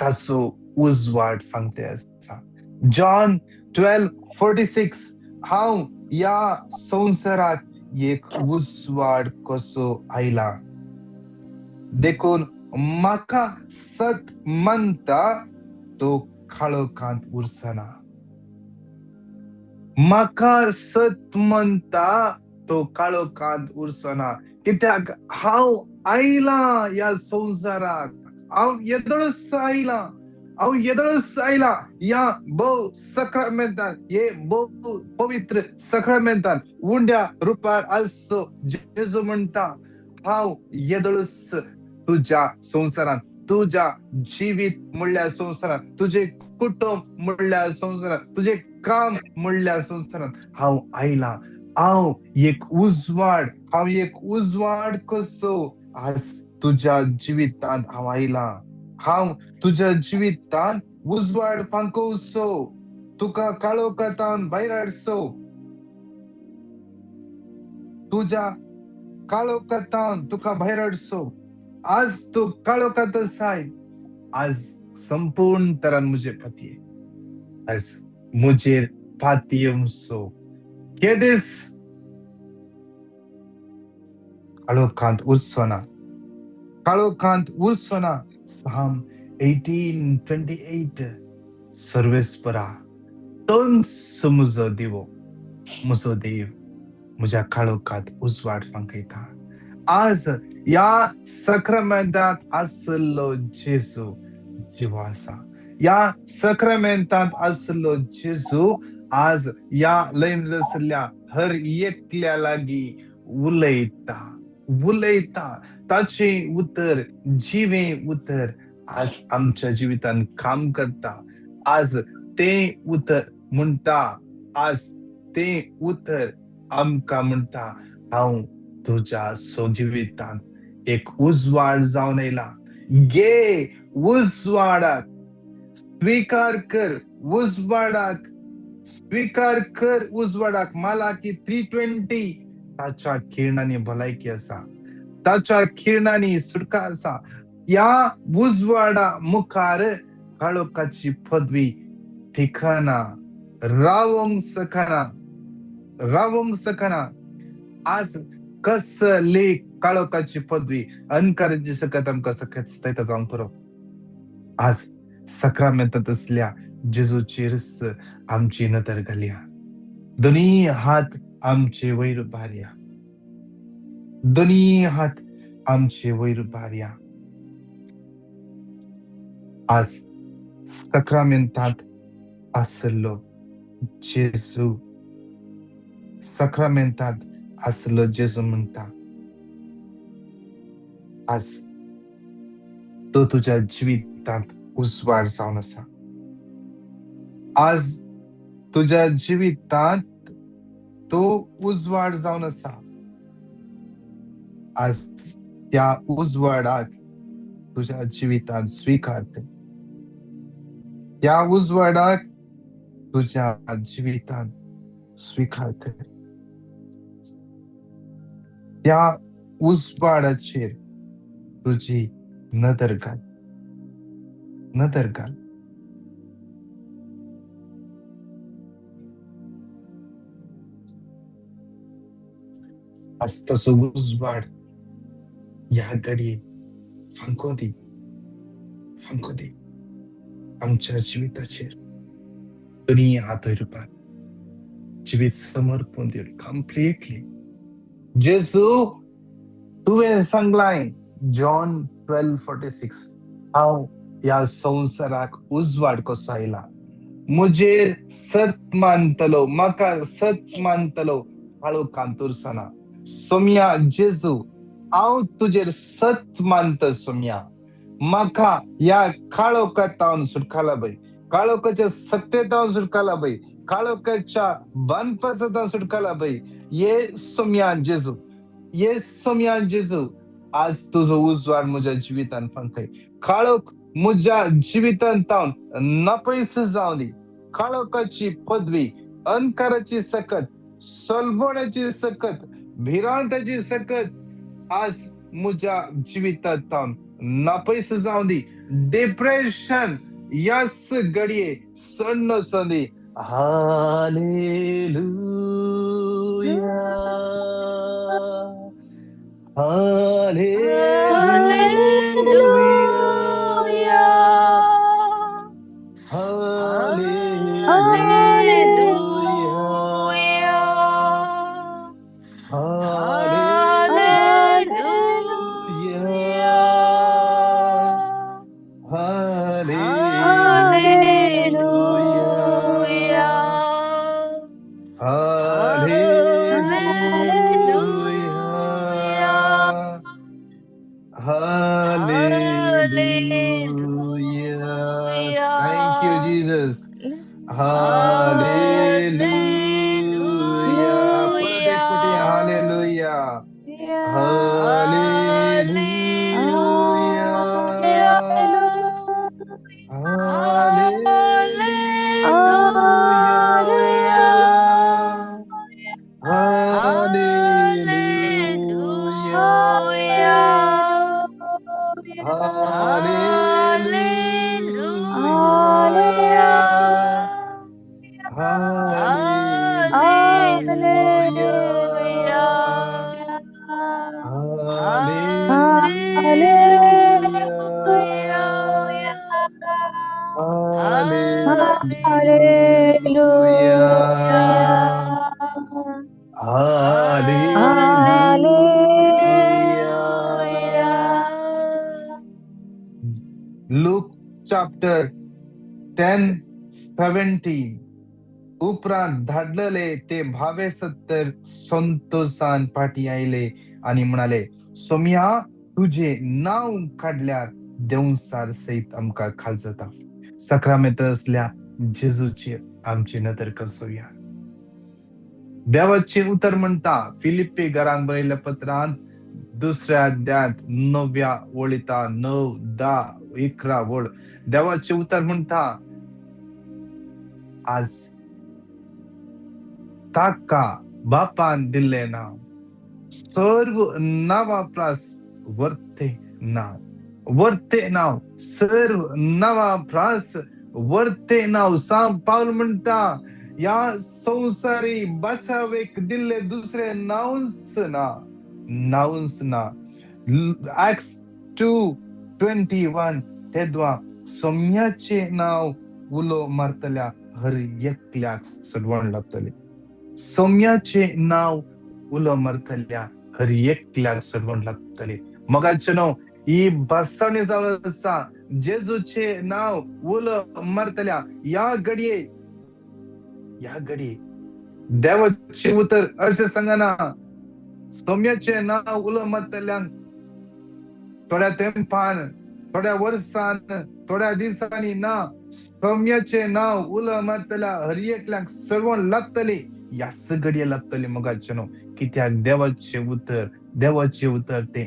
ताचो उजवाड फांकते आसा. जॉन 12:46, हांव ह्या संवसाराक एक उजवाड कसो आयला, देखून म्हाका सत मानता तो काळोखांत उरचना. म्हाका सत मानता तो काळोखांत उरचना. कित्याक हांव आयला ह्या संवसाराक, हांव येदोळच आयला, हांव येदोळच आयला ह्या भोव सक्रामेंतान, हे भोव पवित्र सक्रामेंतान उंड्या रुपार आसचो जेजू म्हणटा, हांव येदोळच तुज्या संवसारांत, तुज्या जिवीत म्हणल्या संवसारांत, तुजें कुटुंब म्हणल्या संवसारांत, तुजें काम म्हणल्या संवसारांत हांव आयला. हांव एक उजवाड, हांव एक उजवाड कसो आज तुज्या जिवितांत हांव आयला. हांव तुज्या जिवितांत उजवाड फांकोवचो, तुका काळोखांत भायर हाडचो, तुज्या काळोखांत तुका भायर हाडचो. आज तूं काळोखांत आसाय, आज संपूर्ण तरान म्हजेर पातये, आज म्हजेर पातयेवचो. केदीस काळोखांत उरचो ना, काळोखांत उरचो ना. साम 18:28, सर्वेस्परा तोच म्हजो दिवो, म्हजो देव म्हज्या काळोखांत उजवाड फांकयता. आज ह्या सक्रमेंतांत आसलो जेजू जिवो आसा. ह्या सक्रमेंतांत आसलो जेजू आज ह्या लयन आसल्या हर एकल्या लागीं उलयता, उलयता. ताचें उतर जिवें उतर आज आमच्या जिवितांत काम करता. आज तें उतर म्हणटा, आज तें उतर आमकां म्हणटा, हांव तुज्या जिवितांत एक उजवाड जावन येयला. घे उजवाडाक स्विकार कर, उजवाडाक स्विकार कर, उजवाडाक. मालाकी 3:20, ताच्या किरणांनी भलायकी आसा, ताच्या किरणांनी सुटका आसा. ह्या उजवाडा मुखार काळोखाची पदवी ठिकाणा रावंक शकना, रावंक शकना. आज कसली काळोखाची पदवी, अंधकाराची सकत आमकां सकत सतायता जावंक पुरो. आज सक्रामेंतांत असल्या जेजूचेरच आमची नदर घालया. दोनी हात आमचे वयर उबारया, दोनी हात आमचे वयर उबारया. आज सक्रामेंतांत आसलो जेजू, सक्रामेंतांत आसलो जेजू म्हणटा, आज तो तुज्या जिवितांत उजवाड जावन आसा. आज तुज्या जिवितांत तो उजवाड जावन आसा. आज त्या उजवाडाक तुज्या जिवितांत स्विकार कर. त्या उजवाडाक तुज्या जिवितांत स्विकार कर. त्या उजवाडाचेर तुजी नदर घाल, नदर घाल. आज ताचो उजवाड ह्या घडये फांको दी, फांको दी आमच्या जिविताचेर. दोनी हात वयर उबार, जिवीत समर्पण दिवन कंप्लिटली. जेजू तुवें सांगलाय जॉन 12:46, हांव ह्या संवसाराक उजवाड कसो आयला, म्हजेर सत मानतलो, म्हाका सत मानतलो काळोखांत उरचना. सोम्या जेजू, हांव तुजेर सत मानता सोम्या, म्हाका ह्या काळोखांत सुटकाला बाई, काळोखाच्या सत्तेतावन सुटकाला बाई, काळोखाच्या बांदपासांत सुटकाला बाई. ये सोम्या जेजू, ये सोम्या जेजू, आज तुजो उजवाड म्हज्या जिवितान फांकय. काळोख म्हज्या जिवितांत तावन नापयस जावं दी. काळोखाची पदवी, अंधकाराची सकत, सलबोण्याची सकत, भिरांताची सकत आज म्हज्या जिवितांत तावन नापयस जावं दी. डिप्रेशन यास घडये सण्ण संदी. Hallelujah, hallelujah, hallelujah, hallelujah, hallelujah, hallelujah, hallelujah. Thank you, Jesus. Hallelujah. परत एक फावटी hallelujah, hallelujah, hallelujah, hallelujah, hallelujah, hallelujah, hallelujah, hallelujah, hallelujah. Luke chapter 10:17. उपरांत धाडलेले ते भावे सत्तर संतोषान पाटी आयले आनी म्हणाले, सोम्या, तुजे नांव काडल्यार देंवचार सयत आमकां खाल जाता. सक्रामेंत असल्या जेजूची आमची नदर कसोया. देवाचें उतर म्हणटा फिलिप्पी घरांक बरयल्ल्या पत्रांत दुसऱ्या अध्यायांत 9व्या वळीता 9, 10, 11 वळ देवाचें उतर म्हणटा, आज ताका बापान दिल्लें नांव सर्व नांवा प्रास वर्ते नांव, वर्ते नांव, सर्व नांवा प्रास वर्ते नांव. सांत पावल म्हणटा, ह्या संवसारी बाचावेक दिल्ले दुसरें नांवच ना, नांवच ना. Acts 2:21. तेद्वा सोम्याचें नांव उलो मारतल्या हर एकल्याक सडवण लागतले. सोम्याचें नांव उलो मारतल्या हर एकल्याक सडवण लागतले. मोगाचे न्हू, ही भासावणी जावन आसा जेजूचें नांव उलो मारतल्या ह्या घडये, ह्या घडये देवाचें उतर अशें सांगना, सोम्याचें नांव उलो मारतल्यांक थोड्या तेंपान, थोड्या वर्सान, थोड्या दिसांनी ना, सोम्याचें नांव उलो मारतल्या हर एकल्याक सर्वण लागतली, ह्याच घडये लागतली. मोगाचें न्हू, कित्याक देवाचें उतर, देवाचें उतर तें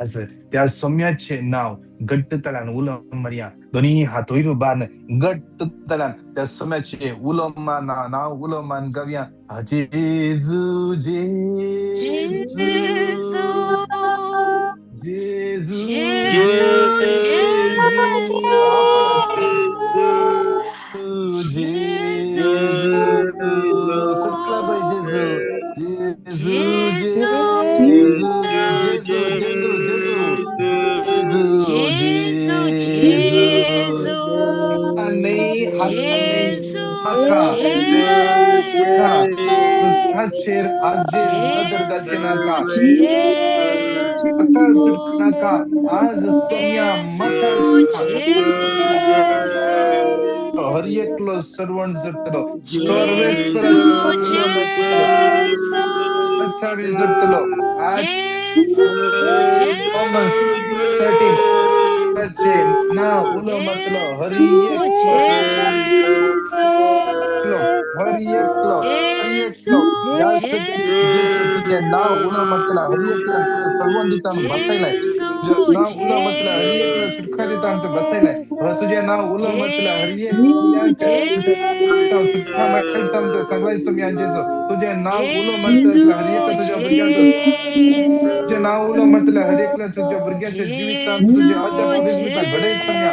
आज त्या सोम्याचें नांव घट्ट तळ्यान उलो मारया, दोनी हातूय उबारून घट्ट तळ्यान त्या सोम्याचें उलो नांव उलो मान गावया. जेजू, जेजू, जेजू, जेजू, सुटला बाई जेजू, जेजू, जेजू, जेजू, जेजू, जेजू. नाही, हात नाही, म्हाका हाचेर आजेर नदर घालची नाका, म्हाका सुटनाका आज सोम्या, म्हाका हर एकलो सर्वण जगतलो, सर्वेश्वर चावी जगतलो. आज Romans 13 नाव उलो मारतलो हर एकलो, हर एकलो, हर एकलो ह्या तुजें नांव उलो मारतलो हर एकलो सर्वण दिता बसयलाय. तुजें नांव उलो मारतलो हर एकलो सुटका दिता बसयलाय. तुजें नांव उलो मारतलो हर एकलो सुटका मेळटा सांगलाय सोम्या जेजू. तुजें नांव उलो मारतलो हर एकलो तुज्या भुरग्यांचो, तुजें नांव उलो मारतलो हर एकल्या तुज्या भुरग्यांच्या जिवितांत तुजें अजाप अविस्मिता घडय सोम्या.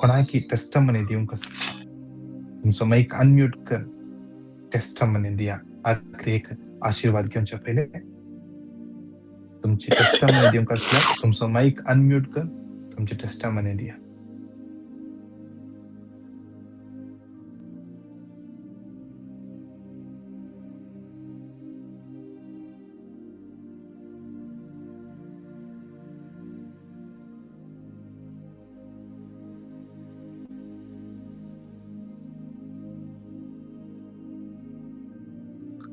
कोणाकी टेस्टमनी दिवंक आसा, तुमचो मायक अनम्यूट कर, टेस्टमनी दिया. आखरी एक आशिर्वाद घेवच्या पयले तुमची टेस्टमनी दिवंक आसल्यार तुमचो मायक अनम्यूट कर, तुमची टेस्टमनी दिया.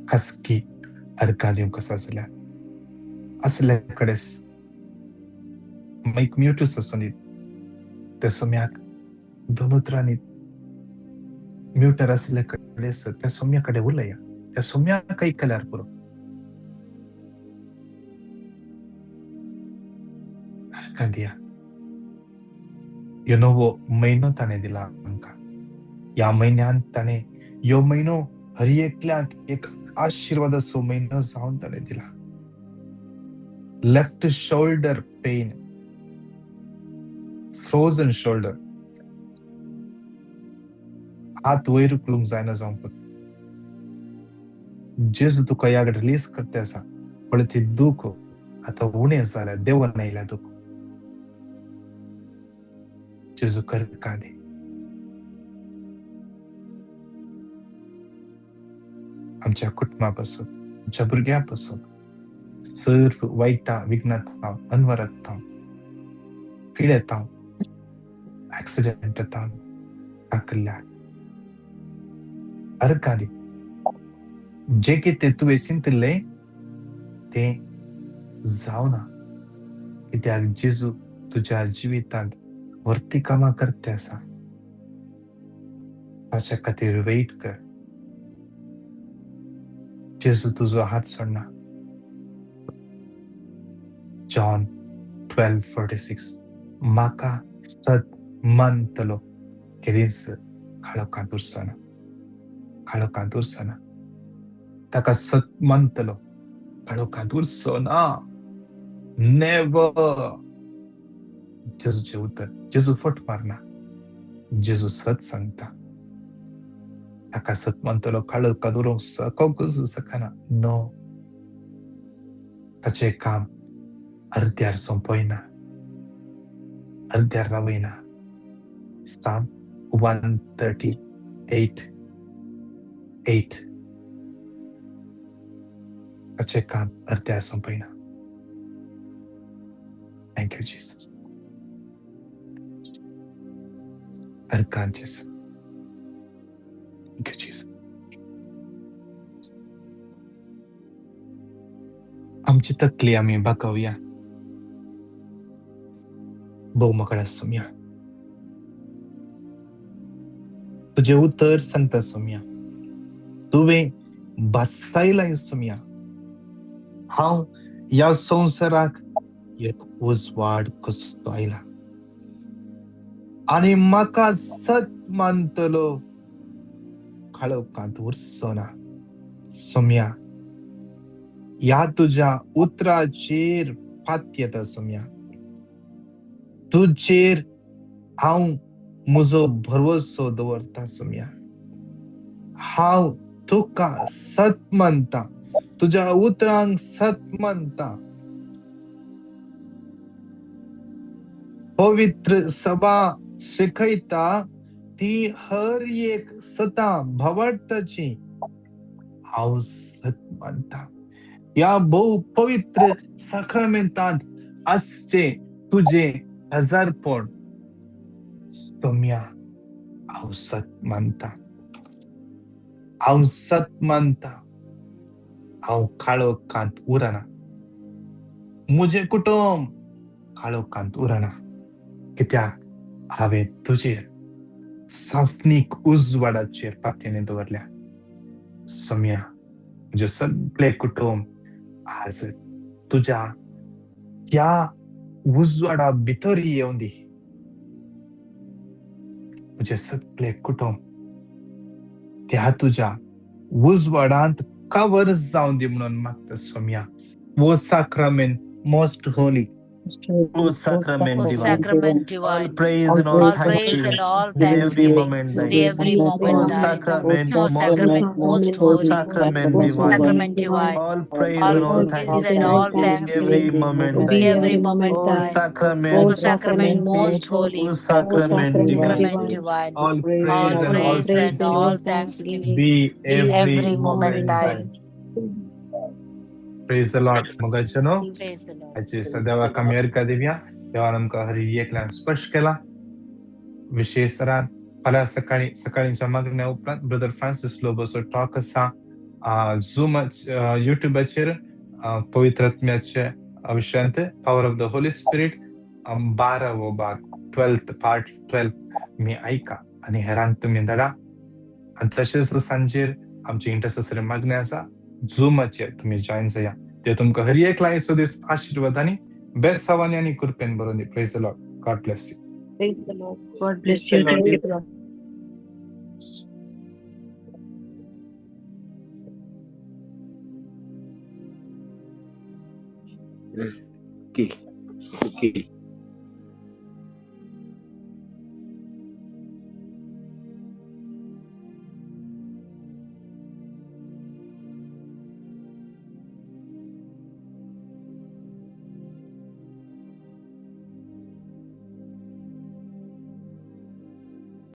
खासगी अर्गां दिवंक आसा जाल्यार असल्या कडेन मायक म्युटूच आसूं दी, त्या सोम्याक दोन उतरांनी म्युटर आसल्या कडेन त्या सोम्या कडेन उलया, त्या सोम्याक आयकल्यार पुरो. अर्गां दिया. ह्यो नवो म्हयनो ताणें दिला आमकां. ह्या म्हयन्यांत ताणें ह्यो म्हयनो हर एकल्याक एक आशिर्वादाचो म्हयनो जावन ताणें दिला. Left shoulder pain, frozen shoulder, हात वयर उखलूंक जायना जावंक. जेजू तुका ह्या रिलीज करता आसा, पळय ती दूख आतां उणें जाल्या, देंवन आयल्या दूख. जेजू करका दी. आमच्या कुटुंबा पासून, आमच्या भुरग्यां पासून सर्व वायटा विघ्नांत हांव, अनवरत हांव, पिडेत हांव, एक्सिडेंट हांव टाकल्या अर्गां दी. जे कितें तुवें चिंतिल्लें तें जावना, कित्याक जेजू तुज्या जिवितांत व्हरती कामां करते आसा. ताच्या खातीर वेट कर. जेजू तुजो हात सोडना. जॉन 12:46, म्हाका सत मानतलो केदींच काळोखांत उरचोना, काळोखांत उरचोना. ताका सत मानतलो काळोखांत उरचो ना, नेवर. जेजूचें उतर, जेजू फट मारना, जेजू सत सांगता. ताका सत मानतलो काळोखांत उरूंक सकूंकच शकना. नो, ताचें काम अर्द्यार सोंपयना, अर्द्यार रावयना. Psalm 138:8, ताचें काम अर्द्यार सोंपयना. Thank you Jesus. अर्गां जेजू. Thank you Jesus. आमची तकली आमी बागोवया, भोव आसुया. तुजें उतर सांगता सोम्या, तुवें भासायलां सोम्या. हांव ह्या संवसाराक एक उजवाड कसो आयला आनी म्हाका सत मानतलो काळोखांत उरचो ना. सोम्या, ह्या तुज्या उतराचेर पातयेता सोम्या, तुजेर हांव म्हजो भरवसो दवरता सोम्या. हांव तुका सत मानता, तुज्या उतरांक सत मानता. पवित्र सभा शिकयता ती हर एक सता भावार्थाची हांव सत मानता. ह्या भोव पवित्र साक्रामेंतांत आसचें तुजें हजारपण सोम्या, हांव सत मानता, हांव सत मानता. हांव काळोखांत उरना, म्हजें कुटुंब काळोखांत उरना, कित्याक हांवें तुजेर सासणीक उजवाडाचेर पातयेणी दवरल्या. सोम्या, म्हजें सगळें कुटुंब आज तुज्या त्या उजवाडा भितर येवं दी. म्हजें सगळें कुटुंब त्या तुज्या उजवाडांत कवर जावं दी म्हणून मागता सोम्या. वो साक्रामेंत most holy, O Sacrament O divine, Sacrament all divine, praise and all all praise thanksgiving and all be every thanksgiving moment be thine. every O moment thine. Sacrament O most Sacrament most O holy, Sacrament O divine, Sacrament divine, all praise all and all praise and thanksgiving all be every thanksgiving moment be thine. every moment O thine. Sacrament O Sacrament most O holy, Sacrament divine, Sacrament divine, all all praise and all praise and all thanksgiving thanksgiving be be every every moment moment thine. thine. Praise the Lord. मोगाचेनो Praise the Lord. हाची सदैव आमी अर्घा दिवया. देवान आमकां हर एकल्यान स्पर्श केला. विशेष तरान फाल्यां सकाळी सकाळींच्या मागण्या उपरांत ब्रदर फ्रांसीस लोबोचो टॉक आसा झूम युट्यूबाचेर पवित्र आत्म्याचे विशयांत power of the Holy Spirit 12वो भाग 12th part 12 मी आयका आनी हेरांक तुमी धाडा. आनी तशेंच सांजेर आमची इंटरसेसरी मागणें आसा झुमाचेर तुमी जॉयन जाया. ते तुमकां हर एक लायचो दीस आशिर्वादांनी बेसावानी आनी कृपेन भरून दी. Praise the Lord. God bless you. Praise the Lord. God bless you. Thank you. Okay. Okay.